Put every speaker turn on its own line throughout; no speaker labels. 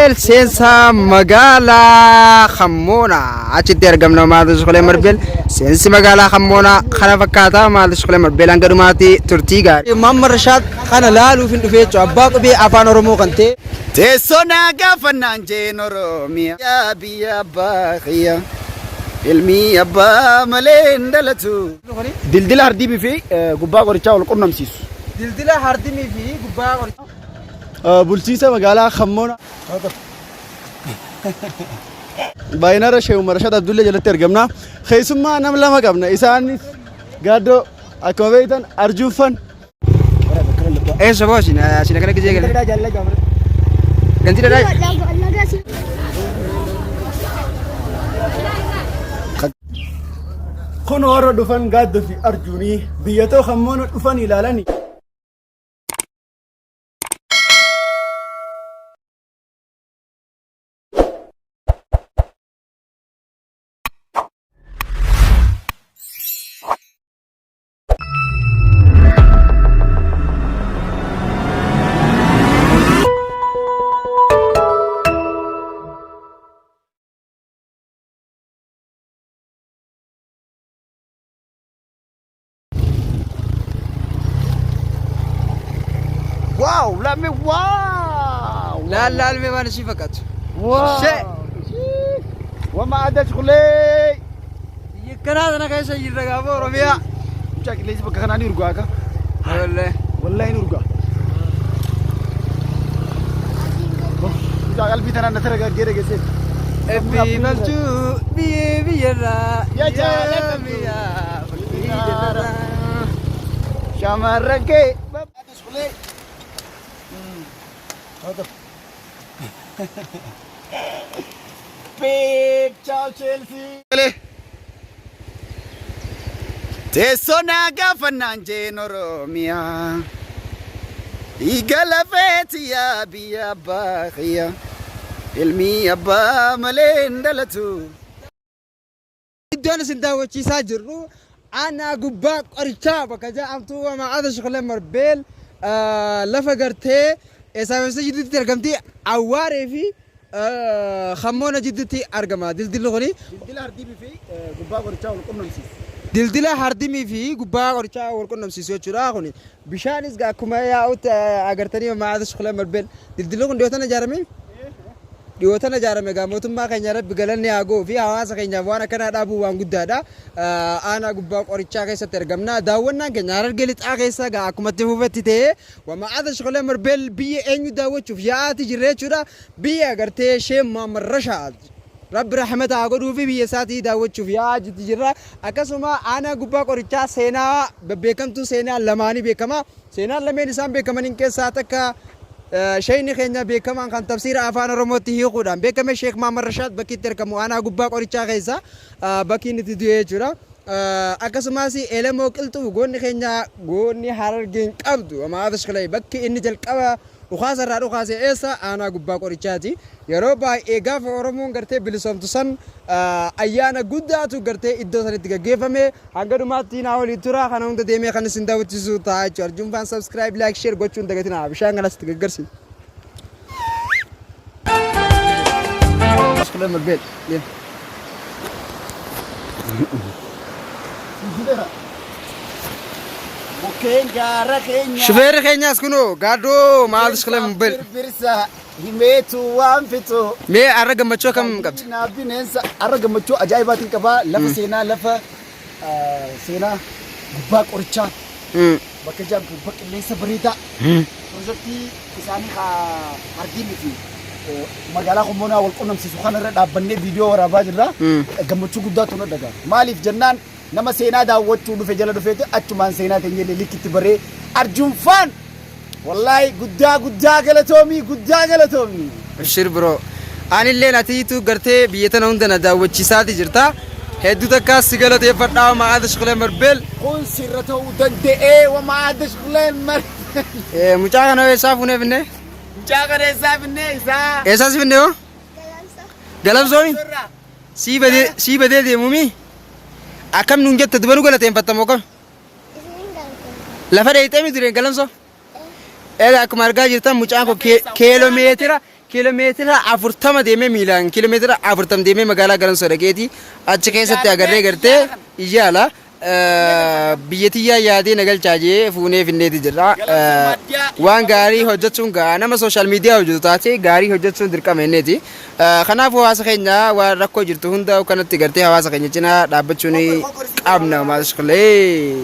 Marbeel seensa magaalaa Kammoona achitti argamna Maata Shukulee Marbeel seensi magaalaa Kammoona kana fakkaata Maata Shukulee Marbeel hanga dhumaatti turtii gaarii. Maamma Rashaad kana laaluuf hin dhufee jechuudha. Abbaa qubee afaan Oromoo kan ta'e.
Teessoo naa gaafannaan jeen Oromiyaa. Yaa biyya abbaa kiyya. Ilmi abbaa malee hin dhalatu. Dildila hardiibii fi gubbaa qorichaa wal qunnamsiisu.
Dildila hardimii fi gubbaa qorichaa.
Bulchiinsa magaalaa Kammoona. Baay'inarra Sheek Umar Rashaad Abdullee jalatti argamna. Keessummaa nam lama qabna. Isaanis Gaaddoo akkuma beektan Arjuuffan.
Eessa boo isin isin akkana gisee galee. Ganti dhadhaa.
Kun warra dhufan Gaaddoo fi Arjuunii biyya too Kammoona dhufan ilaalanii.
Wow, let me wow.
Laal laal mee waan ishii fakkaatu.
Wow.
Shee.
Wama adda shukulee.
Biyya kanaa sana keessa jirra gaafa Oromiyaa.
Mucaa qilleensi bakka kanaa ni urgaa akka.
Wallee.
Wallahi ni urgaa. Mucaa qalbii tanaan na taragaggee dhageessee.
Ebbi malchuu biyyee biyyarraa.
Yaa jaalala
biyyaa fakkii jallarraa.
Shamarran kee. Adda shukulee. Big ciao Chelsea. Teessoo naa gaafannaan jeen Oromiyaa. Dhiiga lafeeti yaa biyya abbaa kiyya. Ilmi abbaa malee hin dhalatu.
Iddoon isin daawwachiisaa jirru aanaa gubbaa qorichaa bakka jedhamtu maqaata Shukulee Marbeel lafa gartee eessaaf jidduutti argamti Awwaaree fi Kammoona jidduutti argama dildilli kuni.
Dildila hardiimii fi gubbaa qorichaa wal qunnamsiisu.
Dildila hardimii fi gubbaa qorichaa wal qunnamsiisu jechuudha kuni. Bishaanis akkuma yaa'utti agartanii maqaata Shukulee Marbeel dildilli kun dhiyootan ijaarame. Dhiyoo tana ijaarame egaa mootummaa keenya rabbi galanni haa ga'uu fi hawaasa keenyaaf waan akkanaa dhaabuu waan guddaadha. Aanaa gubbaa qorichaa keessatti argamna. Daawwannaan keenya Harargee lixaa keessa egaa akkuma itti fufetti ta'ee wama'aata Shokolee Marbeel biyya eenyu daawwachuuf yaa'aati jirra jechuudha. Biyya gartee Shee Muhammad Rashaad Rabbi rahmata haa godhuu fi biyya isaatii daawwachuuf yaa'aa jirti jirra. Akkasuma aanaa gubbaa qorichaa seenaa babbeekamtuu seenaa lamaanii beekama. Seenaan lameen isaan beekamaniin keessaa takka Sheeyni keenya beekamaan kan tafsiira afaan Oromootti hiikuudhaan beekame Sheek Mahammad Rashaad bakki itti argamu aanaa gubbaa qorichaa keessa bakki inni itti du'e jechuudha. Akkasumas Elemoo Qilxuu goonni keenya goonni Harargeen qabdu Amaa'aaf bakki inni jalqaba dhukaasa irraa dhukaase eessa aanaa gubbaa qorichaati. Yeroo baay'ee gaafa Oromoon gartee bilisoomtu san ayyaana guddaatu gartee iddoo sanitti gaggeeffame. Hanga dhumaatti naa waliin tura. Kana hunda deemee kan isin daawwachiisu ta'a jechuudha. Arjun faan subscribe, like, share gochuun dagatinaa. Bishaan kanas itti gaggarsi.
Mukkeen gaara keenya.
Shufeerri keenyaas kunoo gaaddoo maal shikilee mobile.
Birbirsa himeetu waan fixu.
Mee har'a gammachuu akkam qabda?
Naa bineensa har'a gammachuu ajaa'ibaatiin qabaa lafa seenaa lafa seenaa gubbaa qorichaa bakka jedhamtu bakka qilleensa bareedaa pirojektii isaanii hardiinii fi magaalaa Komboonaa wal qunnamsiisu kanarra dhaabbannee viidiyoo waraabaa jirra. Gammachuu guddaatu nu dhaga'ama. Maaliif jennaan nama seenaa daawwachuu dhufe jala dhufeeti achumaan seenaa teenyellee likkitti baree Arjun faan wallaahi guddaa guddaa galatoomii guddaa galatoomii.
Abshir bro. Anilleen atiitu gartee biyya tana hunda na daawwachiisaati jirta. Hedduu takkaa si galateeffadhaa ma'aada shukulee marbeel.
Kun sirra ta'uu danda'ee wa ma'aada shukulee marbeel.
Mucaa kana eessaa fuunee finnee?
Mucaa kana eessaa finnee isaa?
Eessaa si finnee hoo? Galamsoomi? Sii badee sii badee deemumi? Akkam nuun jette duba nu galateeffatta moo kam? Lafa dheeyxee mi dureen galamsoo? Egaa akkuma argaa jirtan mucaan kun keeloomeetira Kiiloomeetira 40 deemee miilaan kiiloomeetira 40 deemee magaalaa Galamsoo dhaqeeti achi keessatti agarree gartee iyyaala biyya tiyyaa yaadee na galchaa jee fuunee finneeti jirra. Waan gaarii hojjechuun gaa nama sooshaal miidiyaa hojjetu taate gaarii hojjechuun dirqama inneeti. Kanaaf hawaasa keenya waan rakkoo jirtu hunda kanatti gartee hawaasa keenya cinaa dhaabbachuu ni qabna maashaqlee.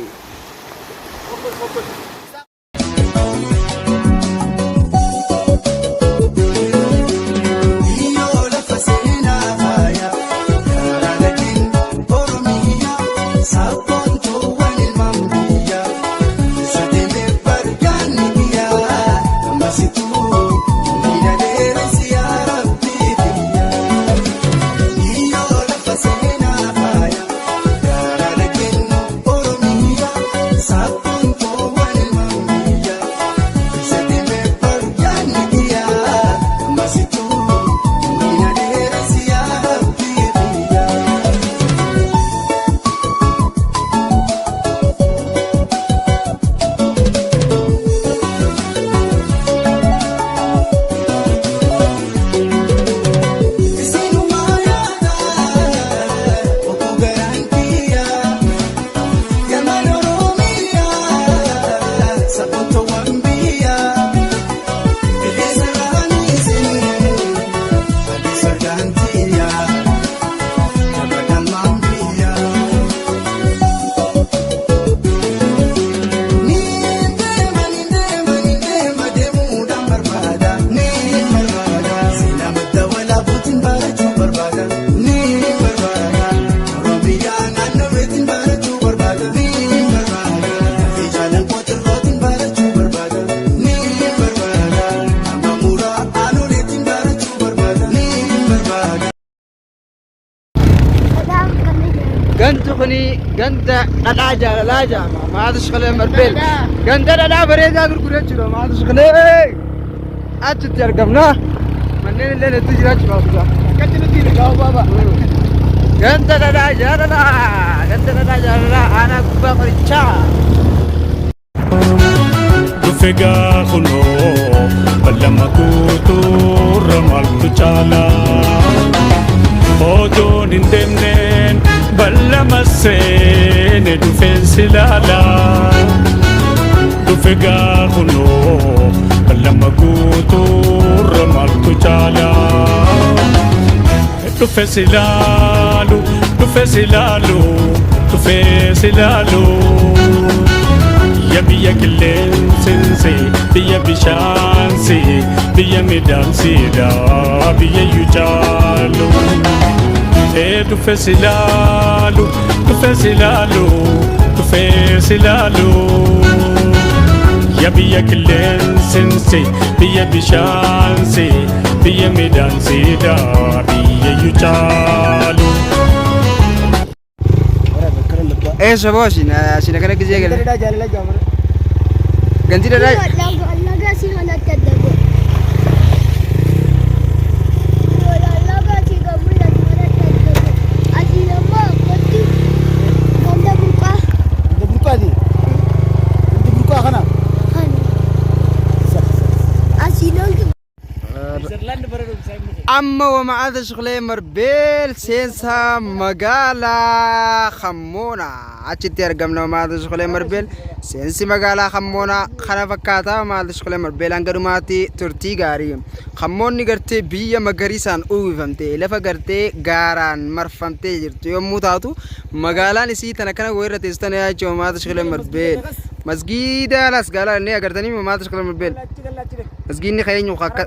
Ganti kuni ganda dhadhaa jaalalaa jedhama. Maata shaqalee marbeel. Ganda dhadhaa bareedaa gurguree jechuudha. Maata shaqalee achitti argamna. Manneen illee hedduu jiraachuu baatu.
Akkatti nuti dhagaa baaba.
Ganda dhadhaa jaalalaa. Ganda dhadhaa jaalalaa aanaa gubbaa qorichaa.
Dhufe gaa kunoo ballama guutuurra maaltu caala? Otoon hin deemneen ballama seene dhufeen si laala. Dhufe gaa kunoo ballama guutuurra maaltu caala? Dhufe si laalu, dhufe si laalu, dhufe si laalu. Ya biyya qilleensinsi, biyya bishaansi, biyya midhaansiidha, biyya iyyuu caalu. Ee dhufe si laalu, dhufe si laalu, dhufe si laalu. Ya biyya qilleensinsi, biyya bishaansi, biyya midhaansiidha, biyya iyyuu caalu.
Eessa boo sin akkana gizee galee.
Dhadhaa jaalala jaamara.
Ganti dhadhaa.
Laga asii kanatti adda godhe. Laga asii kan mul'atu kanatti adda godhe. Asiin ammoo akkatti ganda burqaa
Ganda burqaati. Ganda burqaa kana.
kana. Asiin ol
Amma wama'aada shuqlee marbeel seensa magaalaa Kammoona achitti argamna wama'aada shuqlee marbeel seensi magaalaa Kammoona kana fakkaata wama'aada shuqlee marbeel hanga dhumaatti turtii gaarii Kammoonni gartee biyya magariisaan uwwifamte lafa gartee gaaraan marfamtee jirtu yommuu taatu magaalaan isii tana kana wayirra teessu tana jechuun wama'aada shuqlee marbeel masgiida las gaalaa inni agartanii wama'aada shuqlee marbeel Masgiinni kan eenyu akka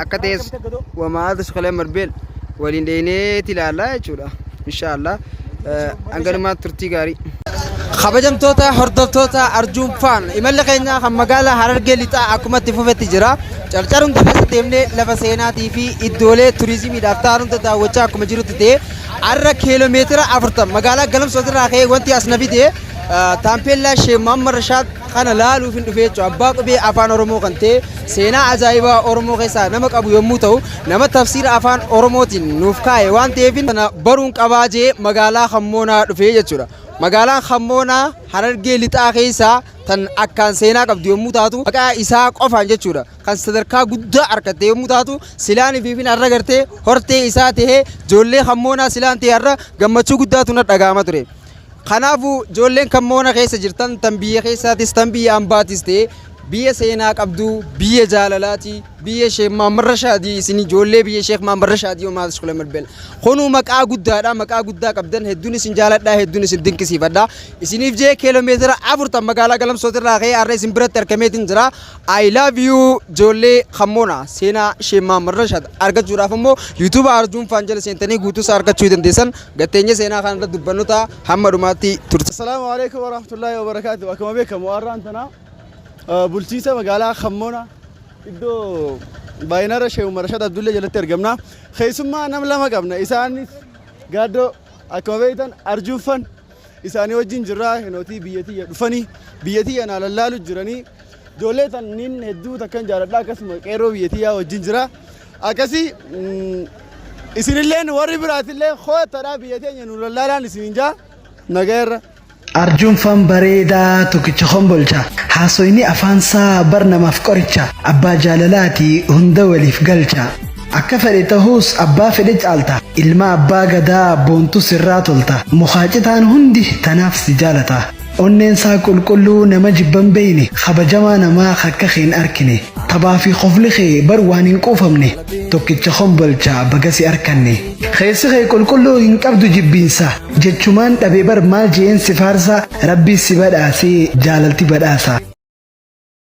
akka ta'es wamaata shaqalee marbeel waliin dheeneeti ilaallaa jechuudha. Inshaallah hanganumaa turtii gaarii. Kabajamtoota hordoftoota Arjuun Faan imalli keenya kan magaalaa Harargee Lixaa akkuma itti fufetti jira. Carcar hunda keessa deemnee lafa seenaatii fi iddoolee turizimiidhaaf ta'an hunda daawwachaa akkuma jirutti ta'e har'a kiiloomeetira 40 magaalaa Galamsootirraa ka'ee wanti as na fide taampeellaa Sheek Muhammad Rashaad kana laaluufin dhufe jechuudha. Abbaa qubee afaan Oromoo kan ta'e seenaa ajaa'ibaa Oromoo keessaa nama qabu yommuu ta'u nama tafsiira afaan Oromootiin nuuf kaa'e waan ta'eef kana baruun qabaa jee magaalaa Kammoonaa dhufe jechuudha. Magaalaan Kammoonaa Harargee Lixaa keessaa tan akkaan seenaa qabdu yommuu taatu maqaa isaa qofaan jechuudha kan sadarkaa guddaa argatte yommuu taatu silaan ifiifin har'a gartee hortee isaa tahee ijoollee Kammoonaa silaan ta'e har'a gammachuu guddaatu na dhaga'ama ture. Kanaafuu ijoolleen Kammoona keessa jirtan tan biyya keessaatis tan biyya ambaatis ta'e biyya seenaa qabdu, biyya jaalalaati, biyya Sheekh Mahammad Rashaadii, isin ijoollee biyya Sheekh Mahammad Rashaadii homaa tashkula malbel. Kunuu maqaa guddaadha, maqaa guddaa qabdan, hedduun isin jaaladha, hedduun isin dinqisiifadha. Isiniif jee kiiloomeetira 40 magaalaa Galamsootirraa ka'ee har'a isin biratti argameetiin jira. I love you ijoollee Kammoona. Seenaa Sheekh Mahammad Rashaad argachuudhaaf immoo YouTube Arjuun Faan jala seentanii guutuu isaa argachuu dandeessan. Gatteenya seenaa kana irratti dubbannu ta'a hamma dhumaatti turte.
Assalaamu alaikum warahmatullahi wabarakatuh. Akkuma beekamu har'aan tana bulchiinsa magaalaa Kammoona iddoo baay'inarra Sheekh Umar Rashaad Abdullee jalatti argamna. Keessummaa nam lama qabna. Isaanis gaaddoo akkuma beektan Arjuunfan isaanii wajjin jirra. Hinootii biyya tiyya dhufanii biyya tiyya naa lallaalu jiranii. Ijoollee tanniin hedduu takkan jaaladha, akkasuma qeerroo biyya tiyyaa wajjin jira. Akkasii isinilleen warri biraatillee koottadha, biyya teenya nu lallaalaan isinin jaa nagaa irra.
Arjuunfaan bareedaa tokkicha kombolcha. Haasoyni afaansaa bar namaaf qoricha. Abbaa jaalalaati, hunda waliif galcha. Akka fedhe ta'us abbaa fedhe caalta. Ilma abbaa gadaa boontu sirraa tolta. Mukaacitaan hundi tanaaf si jaalata. Onneensaa qulqulluu, nama jibban beeyne, kabajamaa namaa akka keen arkine. Taphaa fi kofli kee bar waan hin quufamne. Tokkicha kombolcha, baga si arkanne. Keessi kee qulqulluu, hin qabdu jibbiinsa. Jechumaan dhabe bar, maal jeen si faarsa? Rabbi si badhaasee jaalalti badhaasa.